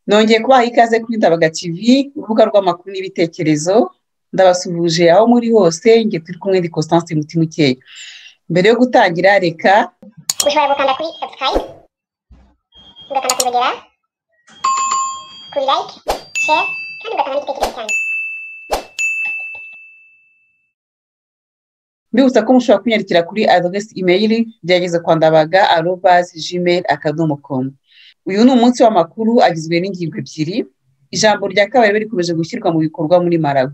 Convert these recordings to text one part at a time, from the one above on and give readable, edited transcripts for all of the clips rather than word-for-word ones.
Nongeye kubaha ikaze kuri Ndabaga TV, urubuga rw'amakuru n'ibitekerezo. Ndabasuhuje aho muri hose, nge turi kumwe ndi Constance Mutimukeye. Mbere yo gutangira reka ushobora gukanda kuri subscribe, ugakanda kuri kuri like, share kandi ugatanga n'igitekerezo cyanyu. Mbibutsa ko mushobora kunyandikira kuri adresse email byageze kwa ndabaga@gmail.com. Uyu ni umunsi w'amakuru agizwe n'ingingo ebyiri. Ijambo rya Kabarebe rikomeje gushyirwa mu bikorwa muri Malawi.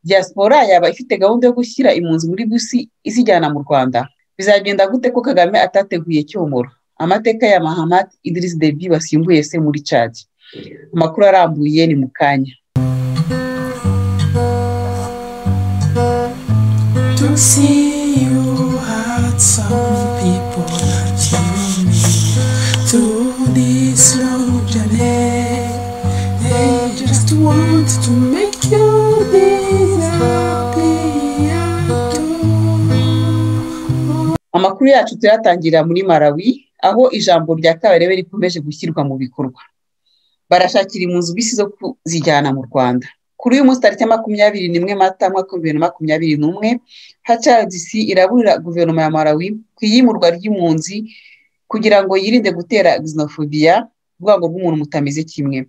Diaspora yaba ifite gahunda yo gushyira impunzi muri bisi izijyana mu Rwanda. Bizagenda gute ko Kagame atateguye Cyomoro? Amateka ya Mahamat Idriss Deby wasimbuye se muri Chad. Amakuru arambuye ni mukanya. To see you had some people that you meet through this long journey. They just want to make you disappear too. Amakuru yacu tuyatangira muri Malawi, aho ijambo rya Kabarebe rikomeje gushyirwa mu bikorwa. Barashakira impunzi bisi zo kuzijyana mu Rwanda. Kuri uyu munsi tariki 21 Mata mwaka 2021, HRDC iraburira guverinoma ya Malawi ku iyimurwa ry'impunzi kugira ngo yirinde gutera xenophobia, urwango rw'umuntu mutameze kimwe.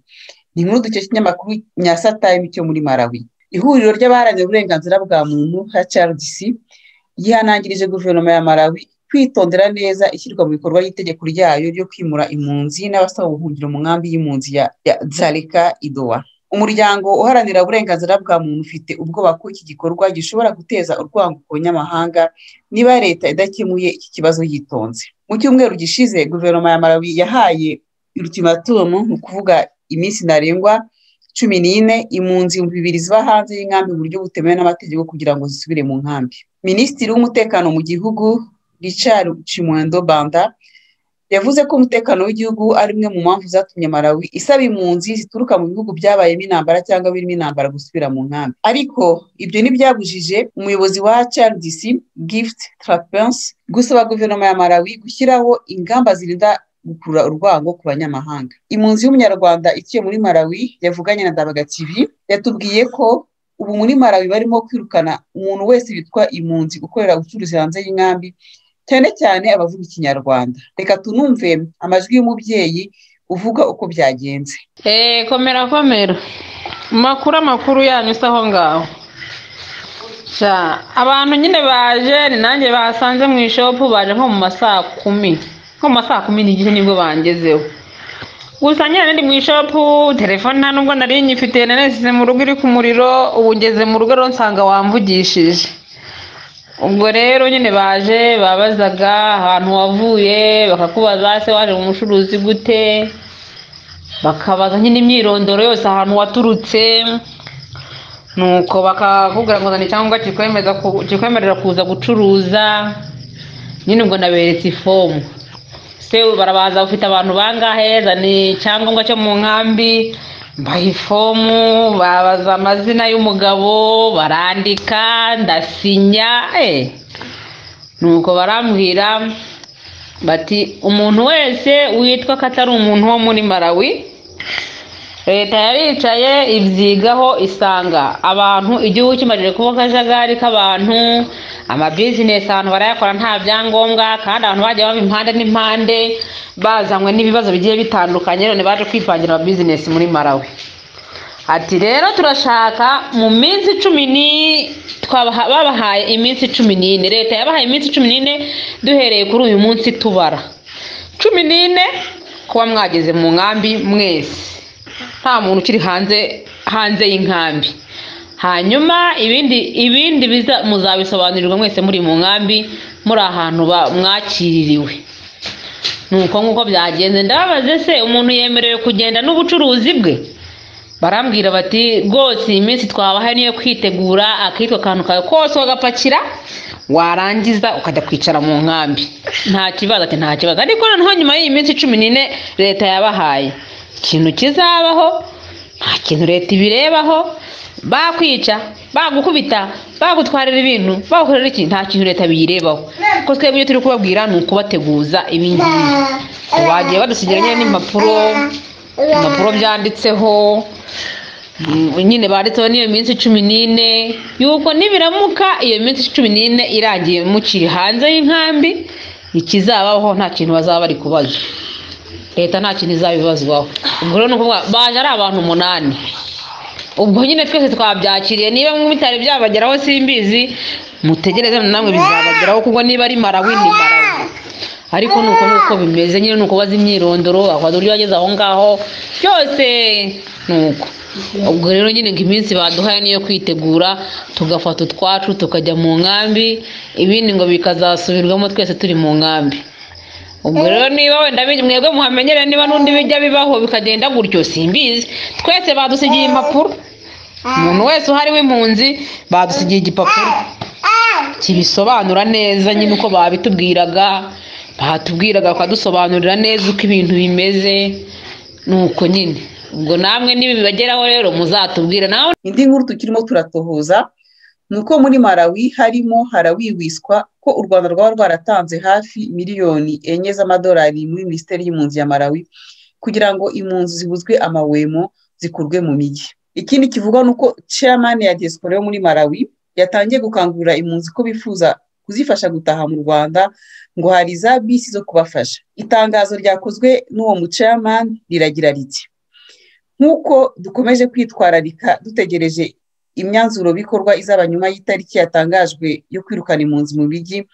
Ni inkuru dukesha ikinyamakuru Nyasa Time cyo muri Malawi. Ihuriro ry'abaharanira uburenganzira bwa muntu HRDC yihanangirije guverinoma ya Malawi kwitondera neza ishyirwa mu bikorwa ry'itegeko ryayo ryo kwimura impunzi n'abasaba ubuhungiro mu nkambi y'impunzi ya Dzaleka Idowa. Umuryango uharanira uburenganzira bwa muntu ufite ubwoba ko iki gikorwa gishobora guteza urwango ku banyamahanga niba leta idakemuye iki kibazo yitonze. Mu cyumweru gishize guverinoma ya Malawi yahaye ultimatum, ni ukuvuga iminsi ntarengwa 14, impunzi 2000 ziba hanze y'inkambi mu buryo butemewe n'amategeko kugira ngo zisubire mu nkambi. Minisitiri w'umutekano mu gihugu Richard Chimwendo Banda yavuze ko umutekano w'igihugu ari imwe mu mpamvu zatumye Malawi isaba impunzi zituruka mu bihugu byabayemo intambara cyangwa birimo intambara gusubira mu nkambi. Ariko ibyo ntibyabujije umuyobozi wa HRDC Gift Trapence gusaba guverinoma ya Malawi gushyiraho ingamba zirinda gukurura urwango ku banyamahanga. Impunzi y'Umunyarwanda ituye muri Malawi yavuganye na Ndabaga TV yatubwiye ko ubu muri Malawi barimo kwirukana umuntu wese witwa impunzi ukorera ubucuruzi hanze y'inkambi, cyane cyane abavuga Ikinyarwanda. Reka tunumve amajwi y'umubyeyi uvuga uko byagenze. Komera komera. Makuru yanyu se aho ngaho. Abantu nyine baje ni nanjye basanze mu ishopu, baje nko mu masaa 10. Nko mu masaa 10:15 nibwo bangezeho. Gusa nyine ndi mu ishopu, telefone nta nubwo nari nyifite, nanasize mu rugo iri ku muriro, ubu ngeze mu rugo rero nsanga wamvugishije. Ubwo rero nyine baje babazaga ahantu wavuye, bakakubaza se waje mu mucuruzi gute, bakabaza nyine imyirondoro yose ahantu waturutse, nuko bakakubwira ngo zana icyangombwa kikwemerera kuza gucuruza. Nyine ubwo naberetse ifomu, se barabaza ufite abantu bangahe, zana icyangombwa cyo mu nkambi, mbaha ifomu, babaza amazina y'umugabo, barandika, ndasinya. Nuko barambwira bati umuntu wese witwa ko atari umuntu wo muri Malawi, leta yaricaye ibyigaho isanga abantu igihugu kimaze kuba akajagari k'abantu, amabizinesi abantu barayakora nta byangombwa, kandi abantu bagiye bava impande n'impande bazanywe n'ibibazo bigiye bitandukanye, none baje kwipangira amabizinesi muri Malawi. Ati rero turashaka mu minsi 10 babahaye iminsi 14, leta yabahaye iminsi 14 duhereye kuri uyu munsi tubara 14 kuba mwageze mu nkambi mwese, nta muntu ukiri hanze y'inkambi. Hanyuma ibindi biza muzabisobanurirwa mwese muri mu nkambi, muri ahantu mwakiririwe. Nuko nkuko byagenze ndababaze se umuntu yemerewe kugenda n'ubucuruzi bwe? Barambwira bati rwose iminsi twabahaye niyo kwitegura, akitwa akantu kawe kose wagapakira, warangiza ukajya kwicara mu nkambi nta kibazo. Ati nta kibazo. Ariko noneho nyuma y'iyi minsi 14 leta yabahaye ikintu kizabaho, nta kintu leta ibirebaho, bakwica, bagukubita, bagutwarira ibintu, bagukorera iki, nta kintu leta biyirebaho. Kuko twebwe ibyo turi kubabwira ni ukubateguza ibi ngibi. Bagiye badusigira nyine n'impapuro. Impapuro byanditseho nyine banditseho n'iyo minsi 14, yuko nibiramuka iyo minsi 14 irangiye mukiri hanze y'inkambi, ikizabaho nta kintu bazaba bari kubaza leta, nta kintu izabibazwaho. Ubwo rero ni ukuvuga baje ari abantu 8. Ubwo nyine twese twabyakiriye, niba bitari byabageraho simbizi, mutegereze namwe bizabageraho, kuko niba ari Malawi ni Malawi. Ariko nuko nuko bimeze nyine, nuko bazi imyirondoro, akabaza uburyo bageze aho ngaho byose nuko. Ubwo rero nyine ngo iminsi baduhaye niyo kwitegura, tugafata utwacu tukajya mu nkambi, ibindi ngo bikazasubirwamo twese turi mu nkambi. Ubwo rero niba wenda mwebwe muhamenyere, niba n'undi bijya bibaho bikagenda gutyo simbizi. Twese badusigiye impapuro, umuntu wese uhari w'impunzi badusigiye igipapuro kibisobanura neza nyine uko babitubwiraga, batubwiraga bakadusobanurira neza uko ibintu bimeze, nuko nyine. Ubwo namwe niba bibageraho rero muzatubwire nawe. Indi nkuru tukirimo turatohoza ni uko muri Malawi harimo harawiwiswa ko u Rwanda rwaba rwaratanze hafi miliyoni 4 z'amadolari muri Minisiteri y'Impunzi ya Malawi kugira ngo impunzi zibuzwe amahwemo zikurwe mu mijyi. Ikindi kivugwa ni uko chairman ya diaspora yo muri Malawi yatangiye gukangurira impunzi ko bifuza kuzifasha gutaha mu Rwanda, ngo hari za bisi zo kubafasha. Itangazo ryakozwe n'uwo mu chairman riragira riti: nk'uko dukomeje kwitwararika dutegereje imyanzuro bikorwa izaba nyuma y'itariki yatangajwe yo kwirukana impunzi mu mijyi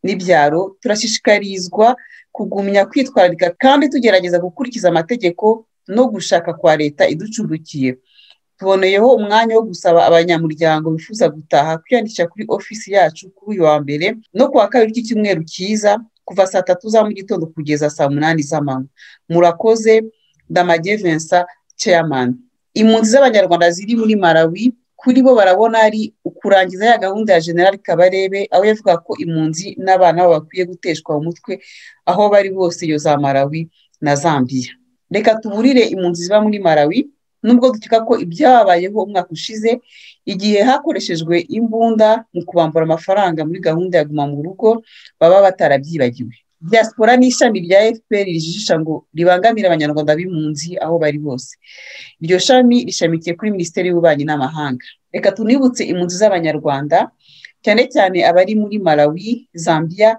n'ibyaro, turashishikarizwa kugumya kwitwararika kandi tugerageza gukurikiza amategeko no gushaka kwa leta iducumbikiye. Tuboneyeho umwanya wo gusaba abanyamuryango bifuza gutaha kwiyandikisha kuri ofisi yacu kuri uyu wa mbere no kuwa kabiri cy'icyumweru cyiza, kuva saa 3 za mu gitondo kugeza saa 8 z'amanywa. Murakoze. Ndamage Vincent, chairman. Impunzi z'Abanyarwanda ziri muri Malawi kuri bo barabona ari ukurangiza ya gahunda ya General Kabarebe, aho yavuga ko impunzi n'abana babo bakwiye guteshwa umutwe aho bari bose, iyo za Malawi na Zambia. Reka tuburire impunzi ziba muri Malawi, nubwo dukeka ko ibyabayeho umwaka ushize igihe hakoreshejwe imbunda mu kubambura amafaranga muri gahunda ya Guma mu Rugo baba batarabyibagiwe. Diaspora ni ishami rya FPR rijijisha ngo ribangamira Abanyarwanda b'impunzi aho bari hose. Iryo shami rishamikiye kuri Minisiteri y'Ububanyi n'Amahanga. Reka tunibutse impunzi z'Abanyarwanda cyane cyane abari muri Malawi, Zambia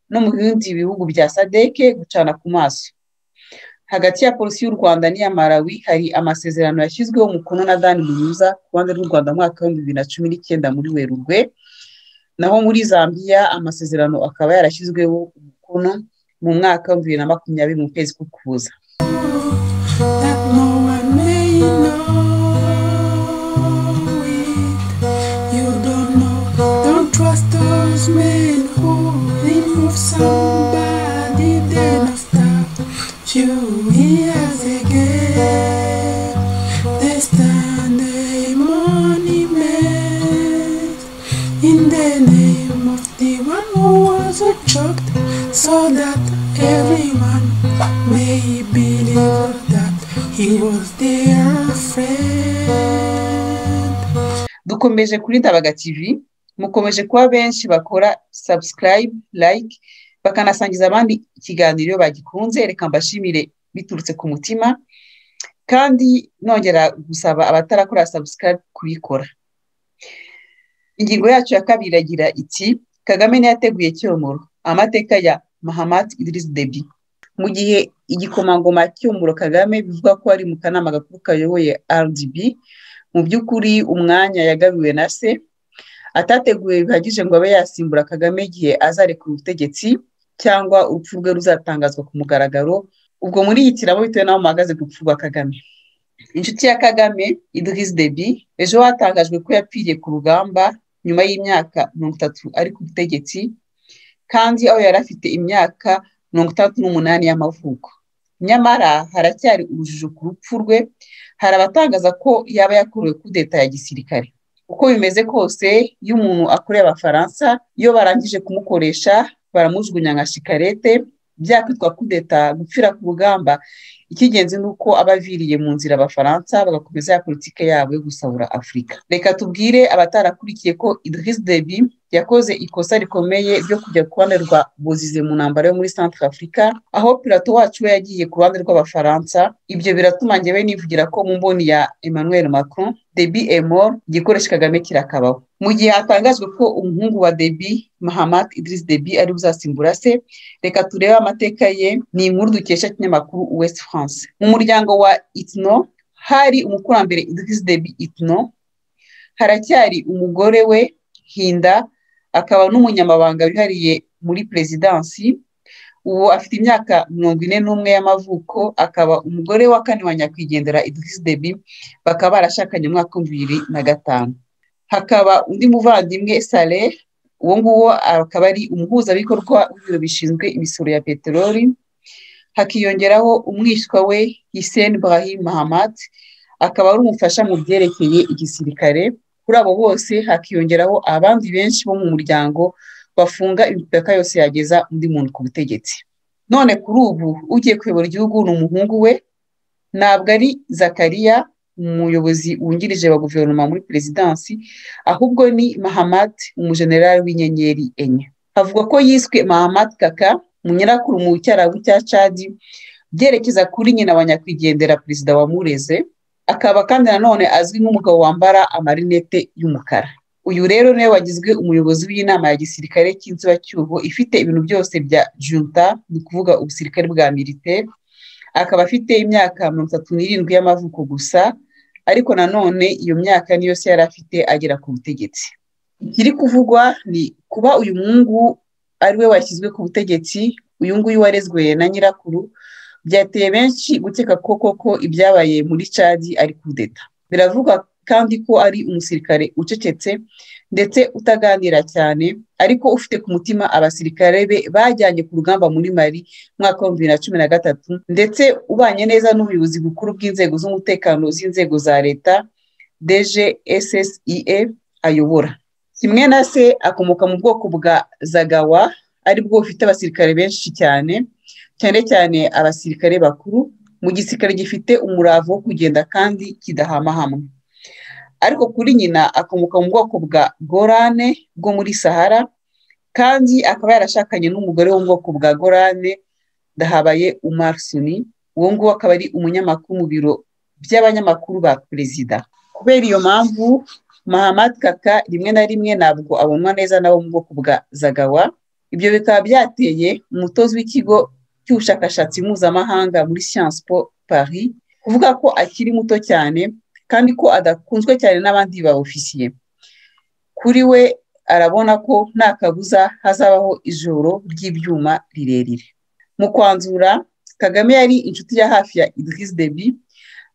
no mu bindi bihugu bya SADC gucana ku maso. Hagati ya polisi y'u Rwanda n'iya Malawi hari amasezerano yashyizweho umukono na Dan Munyuza ku ruhande rw'u Rwanda mu mwaka wa 2019 muri Werurwe, naho muri Zambia amasezerano akaba yarashyizweho umukono mu mwaka wa 2020 mu kwezi k'Ukuboza. That no one may know it. You don't know. Don't trust those men who remove somebody, then after few years again they stand a monument in the name of the one who was choked, so that everyone may believe that he was their friend. Dukomeje kuri Ndabaga TV, mukomeje kuba benshi bakora subscribe, like, bakanasangiza abandi ikiganiro bagikunze. Reka mbashimire biturutse ku mutima, kandi nongera gusaba abatarakora subscribe kubikora. Ingingo yacu ya kabiri iragira iti: Kagame ntiyateguye Cyomoro, amateka ya Mahamat Idriss Deby. Mu gihe igikomangoma Cyomoro Kagame bivuga ko ari mu kanama gakuru kayoboye RDB, mu by'ukuri umwanya yagabiwe na se atateguye bihagije ngo abe yasimbura Kagame igihe azarekura ubutegetsi cyangwa urupfu rwe ruzatangazwa ku mugaragaro. Ubwo muri iyi tiramo bitewe n'aho muhagaze ku rupfu rwa Kagame. Inshuti ya Kagame Idriss Deby ejo hatangajwe ko yapfiriye ku rugamba nyuma y'imyaka 30 ari ku butegetsi, kandi aho yari afite imyaka 68 y'amavuko. Nyamara haracyari urujijo ku rupfu rwe, hari abatangaza ko yaba yakorewe kudeta ya gisirikare. Uko bimeze kose, iyo umuntu akoreye Abafaransa, iyo barangije kumukoresha baramujugunya nka shikarete. Byakwitwa kudeta, gupfira ku rugamba, icy'ingenzi ni uko abaviriye mu nzira Abafaransa bagakomeza ya politike yabo yo gusahura Afurika. Reka tubwire abatarakurikiye ko Idriss Deby yakoze ikosa rikomeye ryo kujya ku ruhande rwa Bozize mu ntambara yo muri Centre Africa, aho Pilato wacu we yagiye ku ruhande rw'Abafaransa. Ibyo biratuma njyewe nivugira ko mu mboni ya Emmanuel Macron, Deby est mort, igikoresho Kagame kirakabaho. Mu gihe hatangajwe ko umuhungu wa Deby, Mahamat Idriss Deby, ari uzasimbura se, reka turebe amateka ye. Ni inkuru dukesha ikinyamakuru Ouest France. Mu muryango wa Itno hari umukurambere Idriss Deby Itno, haracyari umugore we Hinda, akaba n'umunyamabanga wihariye muri perezidansi. Ubu afite imyaka 41 y'amavuko, akaba umugore wa kane wa nyakwigendera Idriss Deby, bakaba barashakanye mu mwaka 2005. Hakaba undi muvandimwe Saleh, uwo nguwo akaba ari umuhuzabikorwa w'ibiro bishinzwe imisoro ya peteroli. Hakiyongeraho umwishywa we Hissène Brahim Mahamat, akaba ari umufasha mu byerekeye igisirikare. Kuri abo bose hakiyongeraho abandi benshi bo mu muryango bafunga imipaka yose yageza undi muntu ku butegetsi. None kuri ubu ugiye kuyobora igihugu ni umuhungu we, ntabwo ari Zakaria umuyobozi wungirije wa guverinoma muri perezidansi, ahubwo ni Mahamat, umujenerali w'inyenyeri 4. Havugwa ko yiswe Mahamat Kaka, munyirakuru mu cyarabu cya Chadi, byerekeza kuri nyina wa nyakwigendera perezida wa Mureze. Akaba kandi nanone azwi nk'umugabo wambara amarinete y'umukara. Uyu rero niwe wagizwe umuyobozi w'inama ya gisirikare cy'inzibacyuho ifite ibintu byose bya junta, ni ukuvuga ubusirikare bwa militaire. Akaba afite imyaka 37 y'amavuko gusa, ariko nanone iyo myaka niyo se yari afite agera ku butegetsi. Ikiri kuvugwa ni kuba uyu muhungu ari we washyizwe ku butegetsi, uyu nguyu warezwe na nyirakuru, byateye benshi gukeka ko koko ibyabaye muri Chad ari kudeta. Biravugwa kandi ko ari umusirikare ucecetse ndetse utaganira cyane, ariko ufite ku mutima abasirikare be bajyanye ku rugamba muri Mali mwaka wa 2013, ndetse ubanye neza n'ubuyobozi bukuru bw'inzego z'umutekano z'inzego za leta DGSSIE ayobora. Kimwe na se akomoka mu bwoko bwa Zagawa, ari bwo bufite abasirikare benshi cyane, cyane cyane abasirikare bakuru mu gisirikare gifite umurava wo kugenda kandi kidahama hamwe. Ariko kuri nyina akomoka mu bwoko bwa Gorane bwo muri Sahara, kandi akaba yarashakanye n'umugore wo mu bwoko bwa Gorane Ndahabaye Umar Suni. Uwo nguwo akaba ari umunyamakuru mu biro by'abanyamakuru ba perezida. Kubera iyo mpamvu Mahamat Kaka rimwe na rimwe ntabwo abonwa neza nabo mu bwoko bwa Zagawa. Ibyo bikaba byateye umutozi w'ikigo cy'ubushakashatsi mpuzamahanga muri Sciences Po Paris kuvuga ko akiri muto cyane kandi ko adakunzwe cyane n'abandi ba ofisiye. Kuri we arabona ko nta kabuza hazabaho ijoro ry'ibyuma rirerire. Mu kwanzura, Kagame yari inshuti ya hafi ya Idriss Deby,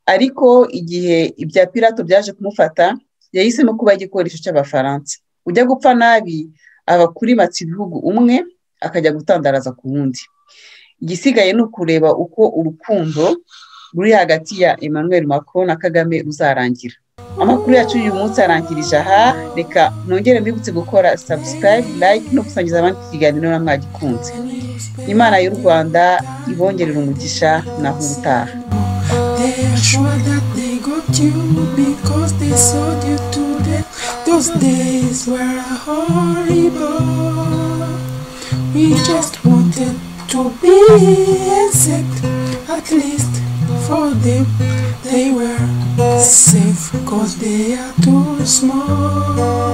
ariko igihe ibya Pilato byaje kumufata yahisemo kuba igikoresho cy'Abafaransa. Ujya gupfa nabi aba kuri ibihugu umwe akajya gutandaraza ku wundi. Igisigaye ni ukureba uko urukundo ruri hagati ya Emmanuel Macron na Kagame ruzarangira. Amakuru yacu y'uyu munsi arangirije aha. Reka nongere mbibutse gukora subscribe, like no gusangiza abandi ikiganiro na mwagikunze. Imana y'u Rwanda ibongerera umugisha naho ubutaha. They are sure that they got you because they sold you to death. Those days were horrible. We just wanted to be insect. At least for them, they were safe, 'cause they are too small.